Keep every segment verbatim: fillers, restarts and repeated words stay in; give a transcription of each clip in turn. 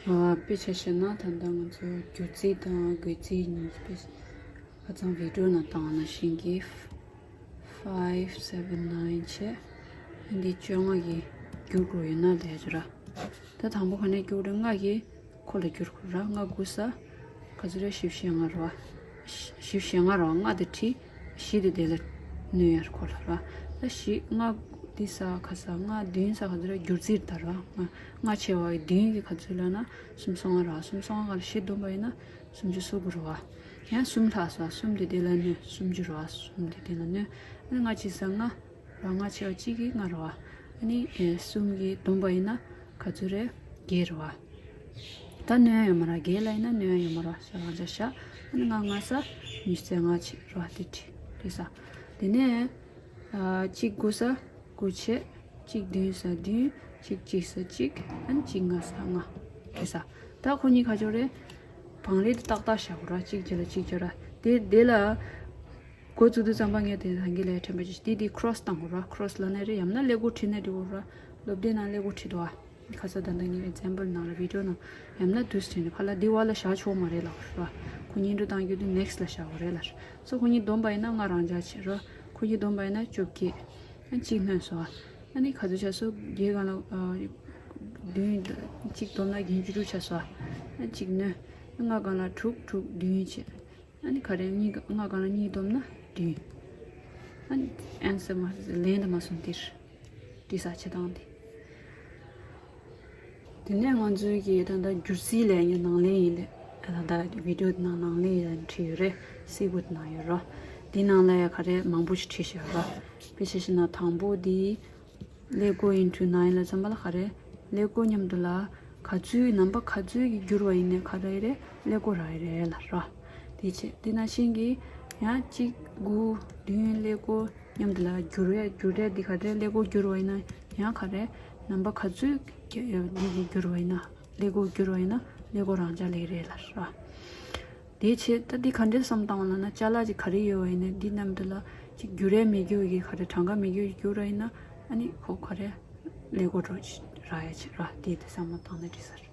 ཨ། དཔེ་ཆ་བཤད་ན་ད་ལྟ་ང་ཚོ་སྒྱུར་རྩིས་དང་བགོ་རྩིས་གཉིས་དཔེ་ཁ་སང་བི་ཌིའོ་ནང་བཏང་བ་ནང་བཞིན་གྱི་five seven nine བྱས། འདི་བཅོ་ལྔ་གི་བསྒྱུར་དགོས་ཡོད་ན་ལས་ཅོ་ར། ད་དང་པོ་ག་ནས་བསྒྱུར་རེད། ལྔ་གི་ཁོ་ལ་བསྒྱུར་དགོས་ར། ལྔ་དགུ་ས་ག་ཚོད་རེད། བཞི་བཅུ་ཞེ་ལྔ་རེད་བ། བཞི་བཅུ་ཞེ་ལྔ་རེད་བ། ལྔ་དེ་བྲིས། བཞི་དེ་དེ་ལ་བསྣུན་ཡར་ཁོ་ལ་ར། ད་བཞི་ལྔ་འདི་ས་ག་ས་ལྔ་བདུན་ས་ག་ཚོད་རེད། བསྒྱུར་རྩིས་ད་ར། ལྔ་ལྔ་བྱས་པ་གི་བདུན་གི་ག་ཚོད་ལབ་ན་སུམ་ཅུ་སོ་ལྔ་རེད་བ། སུམ་ཅུ་སོ་ལྔ་ག་ལ་བཞི་བསྡོམས་པ་ཡིན་ན་སུམ་ཅུ་སོ་དགུ་རེད་བ། ཡང་གསུམ་ལྷག་སོང་། གསུམ་དེ་དེ་ལ་བསྣུན། སུམ་ཅུ་རེད་བ། གསུམ་དེ་དེ་ལ་བསྣུན། ཨ་ནི་ལྔ་གཅིག་ས་ལྔ་ར། ལྔ་བྱས་པ་གཅིག་གི་ལྔ་རེད་བ། ཨ་ནི་ཨེ་གསུམ་གྱིས་བསྡོམས་པ་ཡིན་ན་ག་ཚོད་རེད། བརྒྱད་རེད་བ། ད་བསྣོན་ཡོད་མ་རེད། བརྒྱད་ལ་ཡིན་ན་བསྣོན་ཡོད་མ་རེད་བ། ས་རང་ཆ་བཞག་ཨ་ནི་ལྔ་ལྔ་ས་ཉི་ཤུ་རྩ་ལྔ་བྱས་རེད་བ། དེ་བྲིས་རེད་ས། དེ་ནས་ཨ་གཅིག་དགུ་ས་དགུ་བྱས། གཅིག་བདུན་ས་བདུན། གཅིག་གཅིག་ས་གཅིག་ཨ་ནི་གཅིག་ལྔ་ས་ལྔ་རེད་ས། ད་ཁོ་གཉིས་ག་ཚོད་རེད། བང་རིམ་དེ་ཏག་ཏག་བཞག་དགོས་རེད་བ། གཅིག་རྗེས་ལ་གཅིག་བྱས་ར། དེ་དེ་ལ་འགོ་བཙུགས་དུས་ཙམ་པ་ངས་དེ་རང་གི་ལས་དྲན་པ་ཅིག་དེ་དེ་ཁྲོ་སི་བཏང་དགོས་ར། ཁྲོ་སི་ལབ་ནའི་རེད། ཡང་ན་ཀླད་ཀོར་བྲིས་ནའི་འགྲིག་གི་རེད་བ། སློབ་དེབ་ནང་ཀླད་ཀོར་བྲིས་འདུག་བ། ཁ་ས་ད་ལྟ་ངའི་ཨེག་ཛམ་པལ་ནང་ལ་བི་ཌིའོ་ནང་ཡང་ན་དུས་བྲིས་ནས་ཕར་ལ་འདི་བར་ལ་བཞག་ཆོག་མ་རེད་ལབ་ར། ཁོ་གཉིས་འགྲོ་བཏང་རྒྱུ་དེ་ནེག་སི་ལ་བཞག་དགོས་རེད་ལབ་ར། སོ་ཁོ་གཉིས་བསྡོམས་པ་ཡིན་ན་ལྔ་རང་འཇགས་བྱས་ར། ཁོ་གཉིས་བསྡོམས་པ་ཡིན་ན་བཅོ་བརྒྱད། ཨ་གཅིག་བསྣོན་སོང་བ། ཨ་ནི་ག་ཚོད་ཆགས་སོང་། བརྒྱད་སྒང་ལ་ཨ་བདུན། གཅིག་བསྡོམས་ན་བརྒྱད་ཅུ་དྲུག་ཆགས་སོང་བ། ཨ་གཅིག་བསྣོན། ལྔ་སྒང་ལ་དྲུག་དྲུག་བདུན་བྱས། ཨ་ནི་ག་རེ། གཉིས་ལྔ་སྒང་ལ་གཉིས་བསྡོམས་ན་བདུན། ཨ་ནི་ཨན་སར་མ་ལན་དུ་མ་སོང་འདིར། འདི་ས་བྱེད་སྟངས་འདི། དེ་ནས་ང་ཚོའི་གི་ད་ལྟ་སྒྱུར་རྩིས་ལས་ངའི་ནང་ལས་ཡིན་ལས། ད་ལྟ་བི་ཌིའོ་དེ་ནང་ནང་ལས་ཡིན་བྲིས་ཡོད་རེད། སིལ་བུར་དེ་ནང་ཡོད་རོ། འདི་ནང་ལ་ཡ་ག་རེ་མང་པོ་ཞིག་བྲིས་བཞག་རོ། དཔེ་ཆ་བཞག་ན་དང་པོ་འདི། ཀླད་ཀོར་ཨིན་ཊུ་ནའིན་ལ་ཙམ་པ་ལ་ག་རེ། ཀླད་ཀོར་མཉམ་དུ་ལ་ག་ཚོད་ནམ་པ་ག་ཚོད་ཀྱིས་བསྒྱུར་བ་ཡིན་ནའི་ག་རེ་རེད། ཀླད་ཀོར་རག་གི་རེད་ལབ་ར། དེ་བྱས་དེ་ནང་བཞིན་གྱི་ཡང་གཅིག་དགུ་བདུན་ཀླད་ཀོར་མཉམ་དུ་ལ་བསྒྱུར་ཡ་བསྒྱུར་ཡ་འདི་ག་རེ། ཀླད་ཀོར་བསྒྱུར་བ་ཡིན་ན་ཡང་ག་རེ། ནམ་པ་ག་ཚོད་ཀྱི་འདི་གི་བསྒྱུར་བ་ཡིན་ན། ཀླད་ཀོར་བསྒྱུར་བ་ཡིན་ན་ཀླད་ཀོར་རང་འཇགས་ལབ་ཀྱི་རེད་ལབ་ར། དེ་བྱས་ད་འདི་ག་འདྲས་བསམ་བཏང་བ་ལབ་ན་ཅ་ལག་ཅིག་ག་རེ་ཡོད་པ་ཡིན་ནའི་འདི་མཉམ་དུ་ལ་ཅིག་བསྒྱུར་ཡ་མི་བསྒྱུར་གྱི་ག་རེ་གྲངས་ཀ་མི་བསྒྱུར་བསྒྱུར་བ་ཡིན་ན་ཨ་ནི་ཁོ་ག་རེ་ཀླད་ཀོར་འགྲོ་ཅིག་རག་ཡ་ཅིག་ར། དེ་དེ་བསམ་བློ་བཏང་ན་འགྲིག་ས་རེད།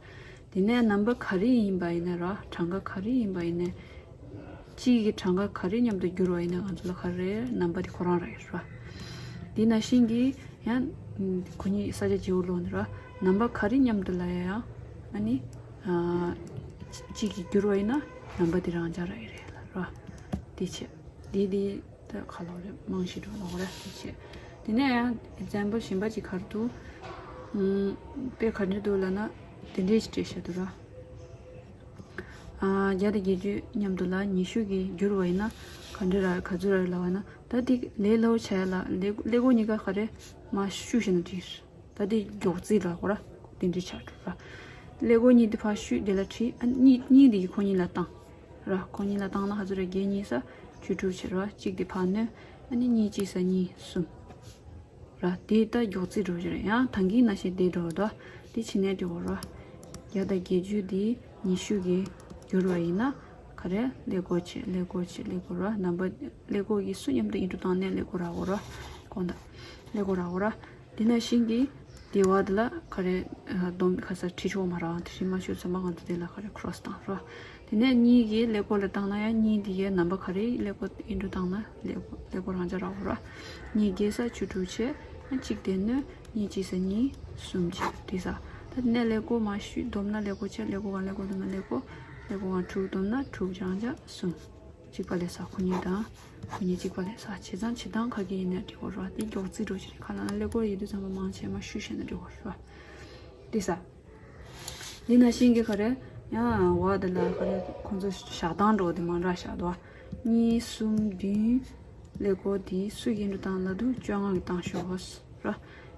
དེ་ནས་ནམ་པ་ག་རེ་ཡིན་པ་ཡིན་ན་ར། གྲངས་ཀ་ག་རེ་ཡིན་པ་ཡིན་ནའི་གཅིག་གི་གྲངས་ཀ་ག་རེ་མཉམ་དུ་བསྒྱུར་བ་ཡིན་ན་ང་ཚོ་ལ་ག་རེ་ནམ་པ་དེ་ཁོ་རང་རག་ཡོད་ར། དེ་ནང་བཞིན་གྱི་ཡང་ཁོ་གཉིས་ས་ཆ་བརྗེ་པོ་ལོག་ནི་ར། ནམ་པ་ག་རེ་མཉམ་དུ་ལ་ཡང་ཨ་ནི་ཨ་གཅིག་གིས་བསྒྱུར་བ་ཡིན་ན་ནམ་པ་དེ་རང་འཇགས་རག་ཡོད་རེད་ལབ་ར། དེ་བྱས་དེ་དེ་ད་ག་ལོག་རེད། རྨང་གཞི་འགྲོ་ལོག་རེད། དེ་བྱས་དེ་ནས་ཡང་ཨེག་ཛམ་པལ་གཞན་པ་ཅིག་ག་རེ་འདུག་དཔེ་ག་འདྲ་འདུག་ལབ་ན་དེ་འདྲས་ཅིག་བྲིས་བཞག་འདུག་ར། ཨ་བརྒྱ་དང་བརྒྱད་ཅུ་མཉམ་དུ་ལ་ཉི་ཤུ་གིས་བསྒྱུར་བ་ཡིན་ན་ག་འདྲ་རག་ག་ཚོད་རག་ལབ་པ་ན། ད་འདི་ལས་སླ་པོ་བྱས་ལ་ཀླད་ཀོར་གཉིས་ཀ་ག་རེ་མར་བཤུས་བྱས་ན་འགྲིག་ད་འདི་མགྱོགས་རྩིས་རག་གོ་ར། དེ་འདྲའི་ཆགས་འགྲོ་ར། ཀླད་ཀོར་གཉིས་དེ་ཕར་བཤུས་དེ་ལ་བྲིས། ཨ་གཉིས་གཉིས་དེ་ཁོ་གཉིས་ལ་བཏང་ར། ཁོ་གཉིས་ལ་བཏང་ན་ག་ཚོད་རེད། བརྒྱད་གཉིས་ས་བཅུ་དྲུག་བྱས་ར། གཅིག་དེ་ཕར་བསྣོན། ཨ་ནི་གཉིས་གཅིག་ས་གཉིས་གསུམ། ར། དེ་ད་མགྱོགས་རྩིས་འགྲོ་གི་རེད། ཡང་ད་གིན་ནང་བཞིན་དེ་འགྲོ་འདུག་དེ་བྱས་ནས་འགྲིག་གོ་ར། བརྒྱ་དང་བརྒྱད་ཅུ་དེ་ཉི་ཤུ་གིས་བསྒྱུར་བ་ཡིན་ན་ག་རེ། ཀླད་ཀོར་བྱས་ཀླད་ཀོར་བྱས་ཀླད་ཀོར་ར། ནམ་པ་ཀླད་ཀོར་གྱི་སུ་མཉམ་དུ་ཨིན་ཊུ་བཏང་ནའི་ཀླད་ཀོར་རག་གོ་ར། དགོངས་དག་ཀླད་ཀོར་རག་གོ་ར། དེ་ནང་བཞིན་གྱི་དེ་བ་དེ་ལ་ག་རེ་སྡོམ་ག་ས་བྲིས་ཆོག་མ་རག་དེ་བྲིས་མ་ཆོག་ཚང་མ་ང་ཚོ་དེ་ལ་ག་རེ་ཁྲོ་སི་བཏང་ར། དེ་ནས་གཉིས་ཀྱིས་ཀླད་ཀོར་ལ་བཏང་ན་ཡང་གཉིས་དེ་གའི་ནམ་པ་ག་རེ་ཀླད་ཀོར་ཨིན་ཊུ་བཏང་ན་ཀླད་ཀོར་ཀླད་ཀོར་རང་འཇགས་རག་གོ་ར། གཉིས་བརྒྱད་ས་བཅུ་དྲུག་བྱས། གཅིག་དེ་ནས་གཉིས་གཅིག་ས་གཉིས་གསུམ་བྱས་འགྲིག་ས། ད་དེ་ནས་ཀླད་ཀོར་མར་བཤུས་བསྡོམས་ན་ཀླད་ཀོར་བྱས། ཀླད་ཀོར་གང་ཀླད་ཀོར་བསྡོམས་ན་ཀླད་ཀོར། ཀླད་ཀོར་གང་དྲུག་བསྡོམས་ན་དྲུག་རང་འཇགས་གསུམ། གཅིག་པ་ལས་ས་ཁོ་གཉིས་དང་། ཁོ་གཉིས་གཅིག་པ་ལས་ས་བྱས་ཙང་བྱེད་སྟངས་ག་གི་ཡིན་ནའི་འགྲིག་གོ་ར། དེ་མགྱོགས་རྩིས་འགྲོ་གི་རེད། ག་ལ་ན་ཀླད་ཀོར་ཡོད་དུས་ཙམ་པ་མང་ཆེ་མར་བཤུས་བྱས་ན་འགྲིག་གོ་ར། འགྲིག་ས། འདི་ནང་བཞིན་གྱི་ག་རེ། ཡང་བ་དེ་ལ་ག་རེ་ཁོང་ཚོ་བཞག་སྟངས་འགྲོ་དེ་མང་དྲགས་བཞག་འདུག་གཉིས་གསུམ་བདུན། ཀླད་ཀོར་དེ་སུ་ཡིན་འགྲོ་བཏང་ལབ་དུས་བཅོ་ལྔ་གི་བཏང་ཤོག་ར།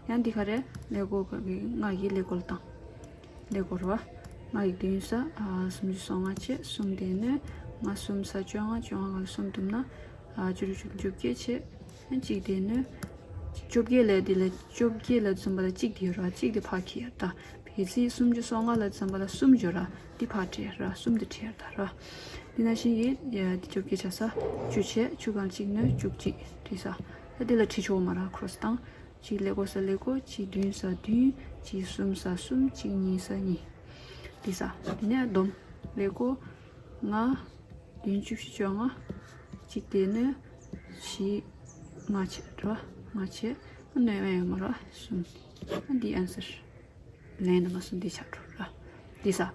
ཡང་འདི་ག་རེ་ཀླད་ཀོར་ག་གི་ལྔ་གི་ཀླད་ཀོར་ལ་བཏང་། ཀླད་ཀོར་ར། ལྔ་གི་བདུན་ས་ཨ་སུམ་ཅུ་སོ་ལྔ་བྱས། གསུམ་དེ་ནས་ལྔ་གསུམ་ས་བཅོ་ལྔ། བཅོ་ལྔ་ག་ལ་གསུམ་བསྡོམས་ན་ཨ་བཅུ་དྲུག་བཅུ་བདུན་བཅོ་བརྒྱད་བྱས། ཡང་གཅིག་དེ་ནས་བཅོ་བརྒྱད་ལས་དེ་ལ་བཅོ་བརྒྱད་ལ་འཛོམས་པ་ལ་གཅིག་དེ་ཡོད་ར། གཅིག་དེ་ཕར་ཁྱེར་ཡར་ད། གལ་སྲིད་སུམ་ཅུ་སོ་ལྔ་ལ་འཛོམས་པ་ལ་གསུམ་ཡོད་ར། འདི་ཕར་ཁྱེར་ཡར་ད། གསུམ་དེ་ཁྱེར་ཡར་ད་ར། འདི་ནང་བཞིན་གྱི་ཡ་འདི་བཅོ་བརྒྱད་བྱ་ས་བཅུ་བྱས། བཅུ་གང་གཅིག་ནས་བཅུ་གཅིག་འགྲིག་ས། ད་འདི་ལ་བྲིས་ཆོག་མ་ར་ཁྲོ་སི་བཏང་། གཅིག་ཀླད་ཀོར་ས་ཀླད་ཀོར། གཅིག་བདུན་ས་བདུན། གཅིག་གསུམ་ས་གསུམ། གཅིག་གཉིས་ས་གཉིས། དེ་ས་དེ་ནས་བསྡོམས་ཀླད་ཀོར་ལྔ་བདུན་བཅུ་བཞི་བཅོ་ལྔ་གཅིག་དེ་ནས་བཞི་ལྔ་བྱས་རེད་བ། ལྔ་བྱས་ཨ་ནས་ཡོད་མ་རེད་བ། གསུམ། ཨ་འདི་ཨན་སར་ལན་དུ་མ་གསུམ་འདི་ཆགས་འགྲོ་ར། འདི་ས།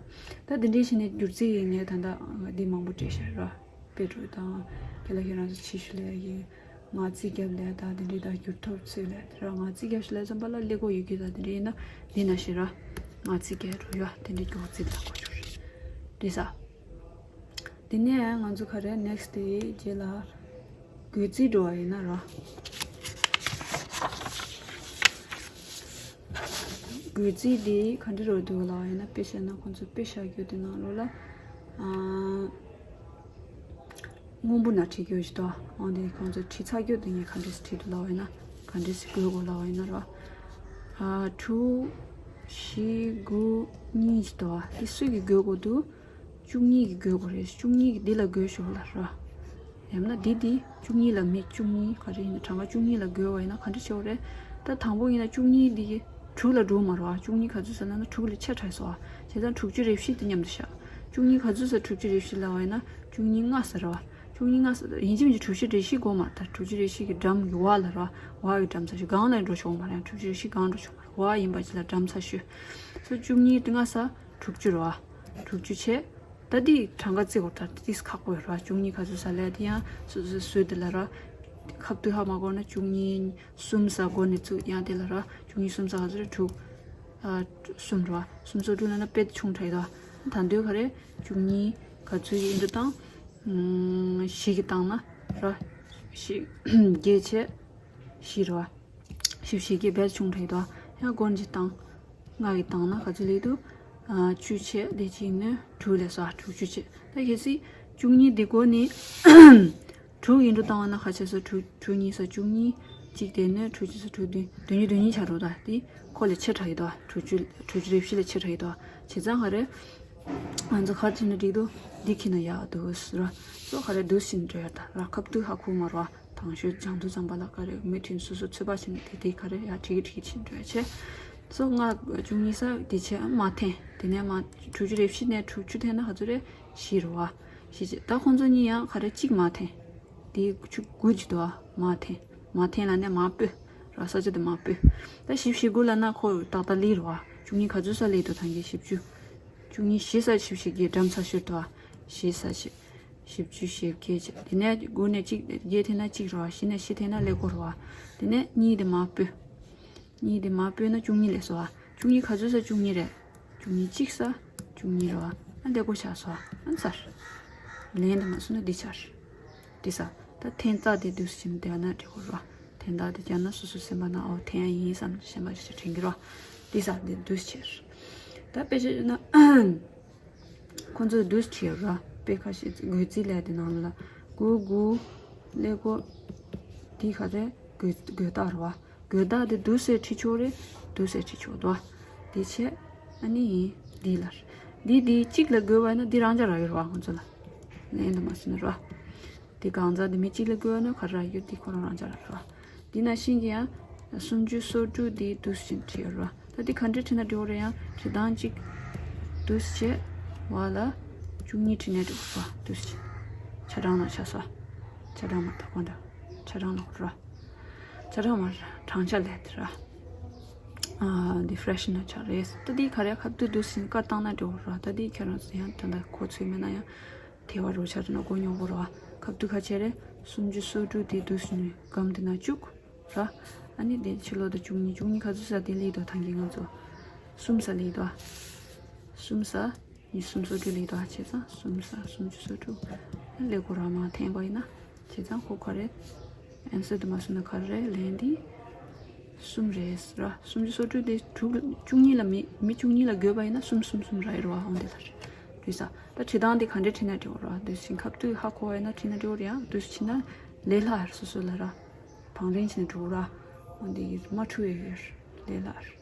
ད་འདི་འདྲའི་བྱས་ནས་སྒྱུར་རྩིས་ཡིན་ངས་ད་ལྟ་འདི་མང་པོ་བྲིས་ཤག་ར། དཔེ་འགྲོ་དང་ཁྱེད་ལ་ཁྱེད་རང་ཚོ་ཕྱི་ཤུལ་ལ་ཡིན། ང་རྩིས་རྒྱབ་ལས་ད་དེ་འདྲའི་ད་སྒྱུར་ཐབས་ཚུལ་ལས་ར། ང་རྩིས་རྒྱབ་ཤི་ལས་ཙམ་པ་ལ་ཀླད་ཀོར་ཡོད་རྒྱུ་ད་དེ་འདྲའི་ཡིན་ན་འདི་ན་ཤི་ར། ང་རྩིས་རྒྱབ་རུ་ཡོད་དེ་འདྲའི་སྒྱུར་རྩིས་ད་གོ་ཆོག་རེད། འདི་ས། དེ་ནས་ང་ཚོ་ག་རེ་next དེ་རྗེས་ལ་བགོ་རྩིས་འགྲོ་བ་ཡིན་ན་ར། བགོ་རྩིས་དེ་ག་འདྲ་རུ་འདུག་ལབ་པ་ཡིན་ན། དཔེ་བཤད་ན་ཁོང་ཚོ་དཔེ་བཞག་རྒྱུ་དེ་ནང་ལོགས་ལ་ཨ། སྔོན་པོ་ན་བྲིས་རྒྱུ་ཞིག་འདུག་འོན་ཏེ་ཁོང་ཚོ་བྲིས་ཚར་རྒྱུ་དེ་ངས་ག་འདྲས་སེ་བྲིས་འདུག་ལབ་པ་ཡིན་ན། ག་འདྲས་སེ་བགོ་དགོས་ལབ་པ་ཡིན་ན་ར། ཨ། དྲུག་བཞི་དགུ་གཉིས་ཞིག་འདུག་ཨ། དེ་སུ་གིས་བགོ་དགོས་འདུག་བཅུ་གཉིས་ཀྱིས་བགོ་དགོས་རེད། བཅུ་གཉིས་ཀྱིས་འདི་ལ་བགོས་ཤོག་ལབ་ར། ཡང་ན་འདི་འདི་བཅུ་གཉིས་ལ་མི་བཅུ་གཉིས་ག་རེ་ཡིན་ན་གྲངས་ཀ་བཅུ་གཉིས་ལ་བགོས་པ་ཡིན་ན་ག་འདྲ་བྱེད་དགོས་རེད། ད་དང་པོ་ཡིན་ན་བཅུ་གཉིས་འདི་གི་དྲུག་ལ་འགྲོ་མ་རེད་བ། བཅུ་གཉིས་ག་ཚོད་ཟེར་ལབ་ན་དྲུག་ལས་ཆེ་དྲགས་སོང་བ། བྱས་ཙང་དྲུག་ཅུ་རེ་བཞི་དེ་མཉམ་དུ་བཞག་བཅུ་གཉིས་ག་ཚོད་ཟེར་དྲུག་ཅུ་རེ་བཞི་ལབ་པ་ཡིན་ན་བཅུ་གཉིས་ལྔ་ཟེར་རེད་བ། བཅུ་གཉིས་ལྔ་ཟེར་ཡིན་གཅིག་མིན་གཅིག་དྲུག་ཅུ་རེ་བཞི་དགོས་མ་རེད། ད་དྲུག་ཅུ་རེ་བཞི་གི་འགྲམ་གྱི་བ་ལ་རེད་བ། བ་གི་འགྲམ་ཚ་ཤོས་སྒང་ལ་འགྲོ་ཆོག་མ་རེད། དྲུག་ཅུ་རེ་བཞི་སྒང་འགྲོ་ཆོག་མ་རེད། བ་ཡིན་པ་ཅིག་ལ་འགྲམ་ཚ་ཤོས། སོ་བཅུ་གཉིས་དེ་ལྔ་ས་དྲུག་ཅུ་རེད་བ། དྲུག་ཅུ་བྱས། ད་འདི་གྲངས་ཀ་བརྩི་དགོས་ད་ཏིས་ཁག་པོ་ཡོད་ར། བཅུ་གཉིས་ག་ཚོད་ས་ལས་དེ་ཡང་སུ་སུ་སུ་དེ་ལ་ར། ཁབ་ཏུ་ཧ་མ་གོ་ན་བཅུ་གཉིས་གསུམ་ས་གོ་ནས་བཙུགས་ཡང་དེ་ལ་ར། བཅུ་གཉིས་གསུམ་ས་ག་ཚོད་རེད། དྲུག་ཨ། གསུམ་ར། གསུམ་སོ་དྲུག་ལ་ན་དཔེ་ཆུང་དྲགས་ཡོད་ད། ད་འདོད་ག་རེ། བཅུ་གཉིས་ག་ཚོད་ཡིན་འདུག་དང་། བཞི་གི་སྟེང་ན་ར། བཞི་བརྒྱད་བྱས་བཞི་ར། བཞི་བཞི་བརྒྱད་དཔེ་ཆུང་དྲགས་ཡོད་ད། ཡང་སྒོར་གྱི་སྟེང་། ལྔ་གི་སྟེང་ན་ག་ཚོད་ལས་འདུག་ཨ། བཅུ་བྱས་དེ་གཅིག་ནས་དྲུག་ལས་སོ། དྲུག་ཅུ་བྱས། ད་གལ་སྲིད་བཅུ་གཉིས་འདི་སྒོ་ནས་དྲུག་ཡིན་འགྲོ་བཏང་བ་ན་ག་ཚོད་སོ། དྲུག་དྲུག་གཉིས་སོ་བཅུ་གཉིས། གཅིག་དེ་ནས་དྲུག་གཅིག་སོ་དྲུག་བདུན། བདུན་ཅུ་དོན་གཉིས་ཆགས་འགྲོ་ད། དེ་ཁོ་ལས་ཆེ་དྲགས་ཡོད་ད། དྲུག་ཅུ་དྲུག་ཅུ་རེ་བཞི་ལས་ཆེ་དྲགས་ཡོད་ད། བྱས་ཙང་ག་རེ། ང་ཚོ་ག་རེ་བྱས་ན་འགྲིག་འདུག་འདི་ཁྱེར་ན་ཡག་འདུག་ཟེར་བ། སོ་ག་རེ་འདུག་ཟིན་འགྲོ་ཡ་ད་ར། ཁབ་ཏུ་ཧ་གོ་མ་རེད་བ། དང་ཤོས་བྱང་དུ་ཙམ་པ་ལ་ག་རེ་མི་ཁྲིན་སོ་སོ་ཚོད་པ་བྱས་ནས་དེ་དེ་ག་རེ་ཡ་ཁྲིག་ཁྲིག་ཕྱིན་འགྲོ་ཡ་ཆེ། སོ་ལྔ་བཅུ་གཉིས་ས་དེ་ཆེ་མ་འཐེན། དེ་ནས་མ་དྲུག་ཅུ་རེ་བཞི་ནས་དྲུག་ཅུ་འཐེན་ན་ག་ཚོད་རེད། བཞི་རེད་བ། བཞི་བྱས། ད་ཁོང་ཚོ་གཉིས་ཡང་ག་རེ་གཅིག་མ་འཐེན། དེ་བཅུ་དགུ་བྱས་འདུག་བ། མ་འཐེན། མ་འཐེན་ལ་ནས་མ་སྤོས་ར། ས་ཆ་དེ་མ་སྤོས། ད་བཞི་བཞི་དགུ་ལ་ན་ཁོ་ཏག་ཏག་ལི་རེད་བ། བཅུ་གཉིས་ག་ཚོད་ས་ལི་འདུག་ཐང་གི་བཞི་བཅུ། བཅུ་གཉིས་བཞི་ས་བཞི་བཞི་བརྒྱད་འགྲམ་ཚ་ཤོས་འདུག་བ། བཞི་ས་བཞི། བཞི་བཅུ་ཞེ་བརྒྱད་བྱས། དེ་ནས་དགུ་ནས་གཅིག་བརྒྱད་འཐེན་ན་གཅིག་རེད་བ། བཞི་ནས་བཞི་འཐེན་ན་ཀླད་ཀོར་རེད་བ། དེ་ནས་གཉིས་དེ་མ་སྤོས། གཉིས་དེ་མ་སྤོས་ན་བཅུ་གཉིས་ལས་སོ་བ། བཅུ་གཉིས་ག་ཚོད་ས་བཅུ་གཉིས་རེད། བཅུ་གཉིས་གཅིག་ས་བཅུ་གཉིས་རེད་བ། ཨ་ཀླད་ཀོར་ཆགས་སོ་བ། ཨ་ཚར། ལན་དེ་མ་སོང་ན་འདི་ཆར། འདི་ས། ད་འཐེན་རྟགས་དེ་འདུག་སེ་བྱས་ནས་བསྡད་ན་འགྲིག་གོ་རེད་བ། འཐེན་རྟགས་དེ་བརྒྱབ་ན་སོ་སོ་སེམས་པ་ན་ཨོ་འཐེན་ཡ་ཡིན་བསམ་གཞན་པ་ཞིག་དྲན་གི་རེད་བ། འདི་ས་འདི་འདུག་སེ་བྱས། ད་དཔེ་བྱས་ན། ཁོང་ཚོས་འདུག་སེ་བྲིས་ར། དཔེ་ཁ་ཤས་བགོ་རྩིས་ལས་དེ་ནང་ལ་དགུ་དགུ་ཀླད་ཀོར་འདི་ག་རེ་བགོ་བགོ་རྟགས་རེད་བ། བགོ་རྟགས་དེ་འདུག་སེ་བྲིས་ཆོག་རེད། འདུག་སེ་བྲིས་ཆོག་འདུག་བ། དེ་བྱས་ཨ་ནི་འདི་ལ་འདི་འདི་གཅིག་ལ་བགོས་པ་ན་འདི་རང་འཇགས་རག་གི་རེད་བ། ཁོང་ཚོ་ལ་ལན་དུ་མ་སོང་ན་རེད་བ། དེ་གང་ཟག་དེ་མི་གཅིག་ལ་བགོས་ན་ག་རེ་རག་ཡོད་དེ་ཁོ་རང་རང་འཇགས་རག་རེད་བ། འདི་ན་ཤིང་གི་ཡང་སུམ་ཅུ་སོ་དྲུག་འདི་འདུག་སེ་བྲིས་ཡོད་རེད་བ། ད་འདི་ག་འདྲས་བྲིས་ན་འགྲིག་གི་རེད། ཡང་བྲིས་སྟངས་གཅིག་འདུག་སེ་བྱས་བ་ལ་བཅུ་གཉིས་བྲིས་ན་འགྲིག་གི་རེད་བ། འདུག་སེ་བྱས་ཆ་གྲངས་ནང་ཆགས་སོ། ཆ་གྲངས་མ་གཏོགས་གོ་འདྲ་ཆ་གྲངས་ལ་གོ་ར། ཆ་གྲངས་མ་ར་གྲངས་ཆ་ལས་དེ་ར། ཨ་འདི་fraction ཆགས་རེད། ད་འདི་ག་རེ་ཁ་ཐུག་འདུག་སེ་བཀར་བཏང་ན་འགྲིག་གི་རེད་བ། ད་འདི་ཁྱེད་རང་ཚོ་ཡང་ད་ལྟ་གོ་ཚོད་མེད་ན་ཡང་། དེ་བ་རུ་ཆ་ན་གོ་མྱོང་གོ་ར། ཁབ་ཏུ་ཁ་ཆེ་རེ་སུམ་ཅུ་སོ་དྲུག་དེ་དུས་སུ་ནི་སྒམ་དེ་ན་བཅུག་ར། ཨ་ནི་དེ་ཕྱི་ལོག་ཏུ་བཅུ་གཉིས་བཅུ་གཉིས་ག་ཚོད་ས་དེ་ལི་དོ་ཐང་གི་ང་ཚོ་གསུམ་ས་ལི་དོ། གསུམ་ས་ཉི་གསུམ་སོ་དྲུག་ལི་དོ། བྱས་ཙང་གསུམ་ས་སུམ་ཅུ་སོ་དྲུག་ལེ་གོ་ར་མ་འཐེན་པ་ཡིན་ན་བྱས་ཙང་ཁོ་ག་རེ་ཨན་སར་དུ་མ་སོང་ན་ག་རེ་ལན་དེ། གསུམ་རེད་ར། སུམ་ཅུ་སོ་དྲུག་དེ་དྲུག་བཅུ་གཉིས་ལ་མི་མི་བཅུ་གཉིས་ལ་བགོས་པ་ཡིན་ན་གསུམ་གསུམ་གསུམ་ར་ཡོད་ར་བ། འོང་དེ་ལ་རེད་ས། ད་བྲིས་སྟངས་དེ་ག་འདྲས་བྲིས་ན་འགྲིག་གོ་ར། དུས་ཕྱིན་ཁབ་ཏུ་ཧ་གོ་བ་ཡིན་ན་བྲིས་ན་འགྲིག་གོ་རེད། ཡང་དུས་ཕྱིན་ན་ལས་སླ་ར་སོ་སོ་ལ་ར། དང་རིང་ཕྱིན་འགྲིག་གོ་ར། འོང་དེ་ཡིན་མ་འཁྲུ་ཡོད་ཡོད་ལས་སླ་ར།